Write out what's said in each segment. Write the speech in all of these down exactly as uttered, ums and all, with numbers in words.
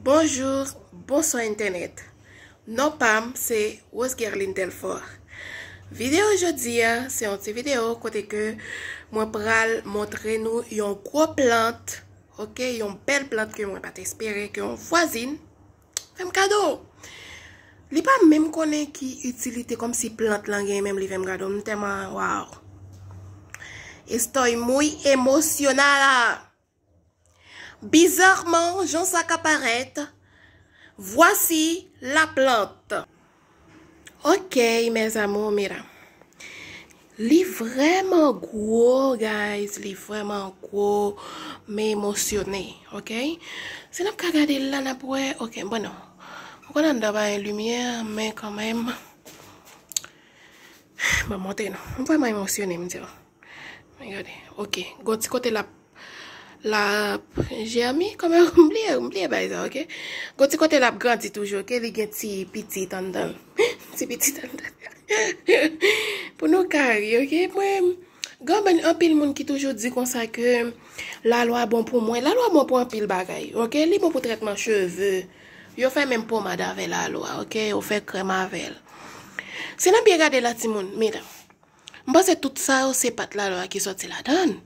Bonjou, bonswa entènèt. Non pa m se Rose Guerline Telfort. Videyo jodi a se yon ti videyo kote ke mwen pral montre nou yon gwo plant, oke, yon bèl plant ke mwen pa t espere ke yon vwazin fè m kado. Li pa menm konnen ki itilite kòmsi plant lan gen, menm li fè m kado. M tèlman, waw. Estoy muy emocionada. Bizarman, jan sa ka parèt, voici la plante. Ok, mes amours, mira. Li vrèman gwo, guys. Li vrèman gwo. M emosyone, ok? Si n ap ka gade l la, n ap wè. Ok, bon, non. Mwen konn anndan pa gen limyè, men kanmenm. Bon, montre nou. M vrèman emosyone, m di w. Men gade. Ok. Gon ti kote l ap, l ap jèmi. Kòman, m bliye, m bliye bagay sa, ok? Gon ti kote l ap grandi toujou, ok? Li gen ti pitit anndan l. Ti pitit anndan l. Pou nou ka ri, ok? Mwen, gen anpil moun ki toujou di konsa ke lalwa bon pou mwen. Lalwa bon pou anpil bagay, ok? Li bon pou trètman cheve. Yo fè menm pomad avè lalwa, ok? Yo fè krèm avè l. Si n ap byen gade la, timoun, medam. M panse tout sa yo se pat lalwa ki sòti ladan l.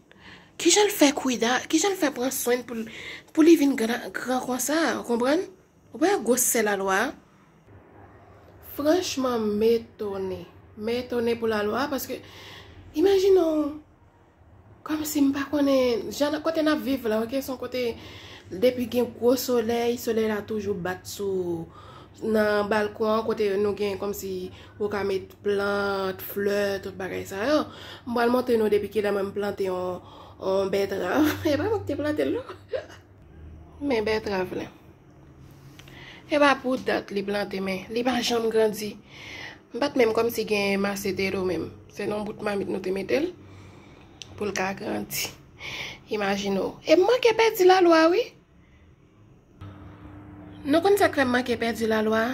Kijan l fè kwida, kijan l fè pran swen pou l, pou li vin gran, gran konsa, ou konprann? Ou wè gwosè lalwa a? Franchman, m etone. M etone pou lalwa a, paske, imajine w, kòmsi m pa konnen, jan kote n ap viv la, ok, se yon kote, depi gen gwo solèy, solèy la toujou bat sou, nan balkon an, kote nou gen kòmsi ou ka met plant, flè, tout bagay sa yo. M pral montre nou depi kilè mwen m plante yon, yon bètrav. E pa mwen ki te plante l, non. Men bètrav la. E pa pou dat li plante, men li pa janm grandi. M pa t menm kòmsi gen masete tou menm. Se nan bout mamit nou te mete l pou l ka grandi. Imajine w. E m manke pèdi lalwa, wi. Nou konn sa k fè m manke pèdi lalwa?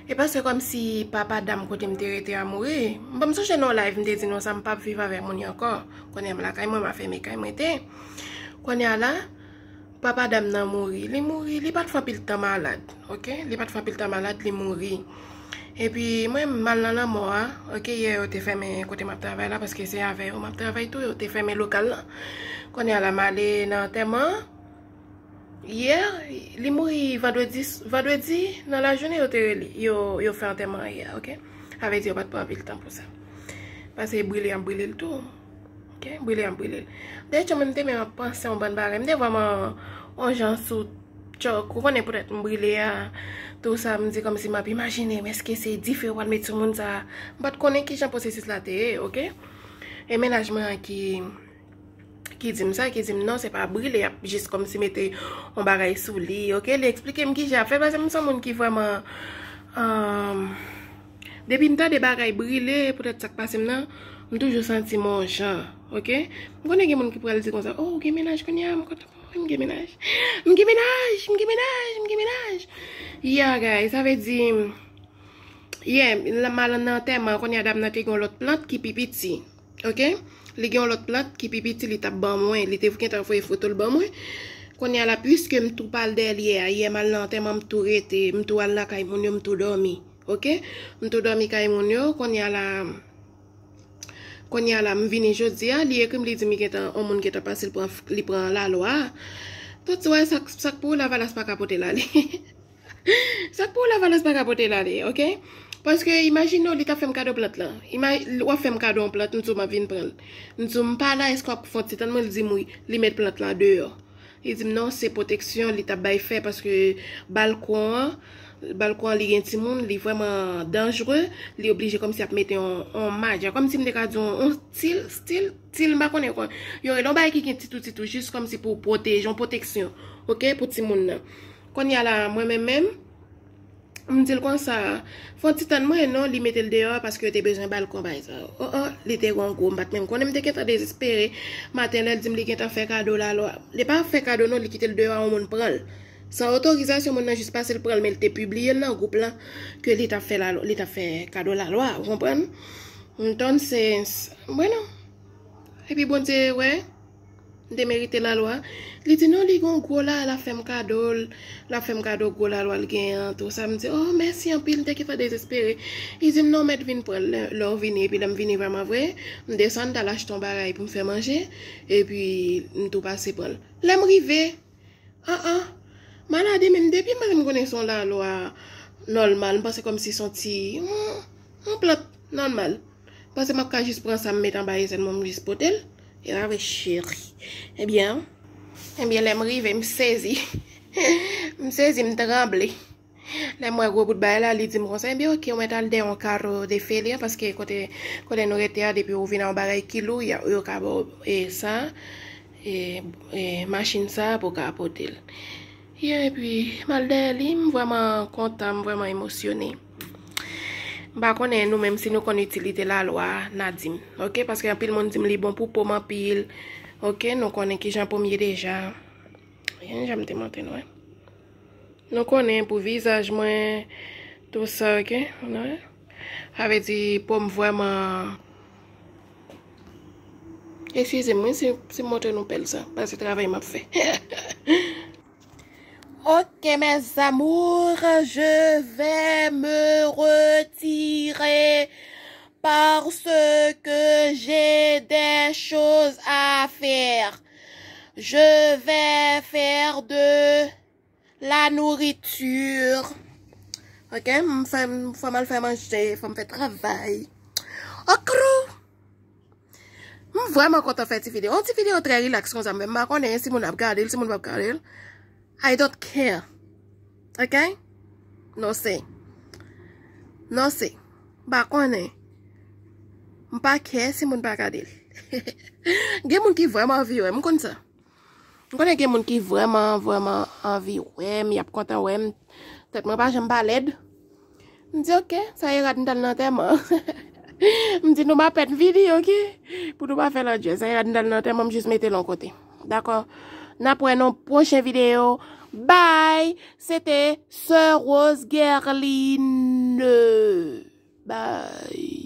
E paske kòmsi papa dam kote m te rete a mouri. M sonje nan yon live m te di nou sa, m p ap viv avèk moun yo ankò. Kounye a m lakay mwen, m a fèmen kay mwen te. Kounye a la, papa dam nan mouri. Li mouri, li pa t fè anpil tan malad, ok? Li pa t fè anpil tan malad, li mouri. Epi mwen, m al nan lanmò a, ok? Yè yo te fèmen kote m ap travay la, paske se avè yo m ap travay tou, yo te fèmen lokal lan. Kounye a la, m ale nan antèman an. Yè, li mouri vandredi, vandredi nan lajounen yo te rele, yo, yo fè antèman an yè, ok? Sa vle di yo pa t pran anpil tan pou sa. Paske brile y ap brile l tou. Ok? Brile y ap brile l. Dayè, mwen m te menm ap panse yon bann bagay. M te vrèman yon jan sou tchòk. Ou konnen poutèt m brile a, tou sa, m di kòmsi m ap imajine m, èske se dife yo pral met sou moun sa a? M pa t konnen kijan pwosesis la te ye, ok? E mennaj mwen an ki ki di m sa, ki di m non, se pa brile, y ap jis kòmsi mete yon bagay sou li, ok? Li eksplike m kijan y ap fè, paske m se yon moun ki vrèman, um, depi m tande bagay brile, poutèt sa k pase m nan, m toujou santi m yon jan, ok? M konnen gen moun ki pral di konsa, oh, ou gen mennaj kounye a, m kontan pou mwen, m gen mennaj. M gen mennaj, m gen mennaj, m gen mennaj. Yeah, guys, sa vle di, yeah, m al nan antèman, kounye a dam nan te gen yon lòt plant ki pi piti. Ok? Li gen yon lòt plant ki pi piti li t ap ban mwen. Li te gentan voye foto l ban mwen. Kounye a la, piske m tou pa al dèyè l yè a, yè m al nan antèman, m tou rete, m tou al lakay moun yo, m tou dòmi. Ok? M tou dòmi kay moun yo. Kounye a la, kounye a la, m vini jodi a, li ekri m, li di m li gentan, yon moun gentan pase, li pran, li pran lalwa a. Tout, wè, sa k, sa k pou Lavalas pa ka pote l ale. Sa k pou Lavalas pa ka pote l ale, ok? Paske imajine w, li t ap fè m kado plant lan. Ima-, w ap fè m kado yon plant, m di w m ap vin pran l. M di w m pa la, èske w ap fè yon ti tann mwen? Li di m wi, li met plant lan deyò. Li di m non, se pwoteksyon li t ap bay fè paske balkon an, balkon an li gen timoun, li vrèman danjre, li oblije kòmsi ap mete yon, yon maja, kòmsi m te ka di yon, yon stil, stil, stil, m pa konnen kòman. Yo rele yon bagay ki gen titou, titou, jis kòmsi pou pwoteje, yon pwoteksyon, ok, pou timoun nan. Kounye a la, mwen menm menm, m di l konsa, fè yon ti tann mwen, non, li mete l deyò paske yo te bezwen balkon bay sa yo. Oh, oh, li te gen yon gwo, m pa t menm konnen, m te gentan dezespere. Maten lè l di m li gentan fè kado lalwa. Li pa fè kado non, li kite l deyò a yon moun pran l. San otorizasyon moun nan jis pase l pran l, men l te pibliye l nan gwoup lan ke li t ap fè lalwa, li t ap fè kado lalwa, ou konprann? Entonces, bueno. Epi Bondye wè. M te merite lalwa. Li di non, li gon gwo la, l ap fè m kado l, l ap fè m kado gwo lalwa l genyen an, tou sa. M di, oh, mèsi anpil, m te gentan dezespere. Li di m non, mèt vin pran l lè, lè w vini, epi lè m vini vrèman vre, m desann, t al achte yon bagay pou m fè manje, epi m tou pase pran l. Lè m rive, an an, maladi menm depi m panse m konnen se yon lalwa nòmal, m panse kòmsi se yon ti, yon, yon plant nòmal. M panse m ap ka jis pran sa m met anba zen mwen, m jis pote l. E pa vre, cheri. Ebyen, ebyen, lè m rive, m sezi. M sezi, m tranble. Lè m wè gwo bout bagay la, li di m konsa, ebyen, oke, ou mèt al dèyè yon karo de felian, paske kote, kote nou rete a, depi ou vin a yon bagay ki lou, y a, yo ka ba w, e, sa, e, e, machin sa pou w ka pote l. Yeah, epi, m al dèyè li, m vrèman kontan, m vrèman emosyone. M pa konnen nou menm si nou konn itilite lalwa a, n a di m, oke? Paske anpil moun di m li bon pou po m anpil, oke? Nou konnen kijan po m ye deja. Jan m te montre nou, wi. Nou konnen pou vizaj mwen, tou sa, oke? Nou wè? Sa vle di po m vrèman. Eskize m, wi, si, si m montre nou pèl sa, paske travay m ap fè. Ok, mes amours, je vais me retirer parce que j'ai des choses à faire. Je vais faire de la nourriture. Ok, m fè, m fè, m al fè manje, fò m fè travay. Okrou! M vrèman kontan fè ti videyo. Yon ti videyo trè rilaks konsa, men m pa konnen si moun ap gade l, si moun p ap gade l. I don't care. Ok? No se. No se. M pa konnen. M pa care si moun pa gade l. Gen moun ki vrèman anvi wè m, m konn sa. M konnen gen moun ki vrèman, vrèman anvi wè m, y ap kontan wè m. Tèt mwen pa janm pa lèd. M di, oke, sa ye rad m t al nan antèman. M di, nou pa pèt vini, oke? Pou nou pa fè landjè. Sa ye rad m t al nan antèman, m jis mete l yon kote. Dakò? N ap wè nan pwochen videyo. Bye! Se te Sè Rose Guerline. Bye!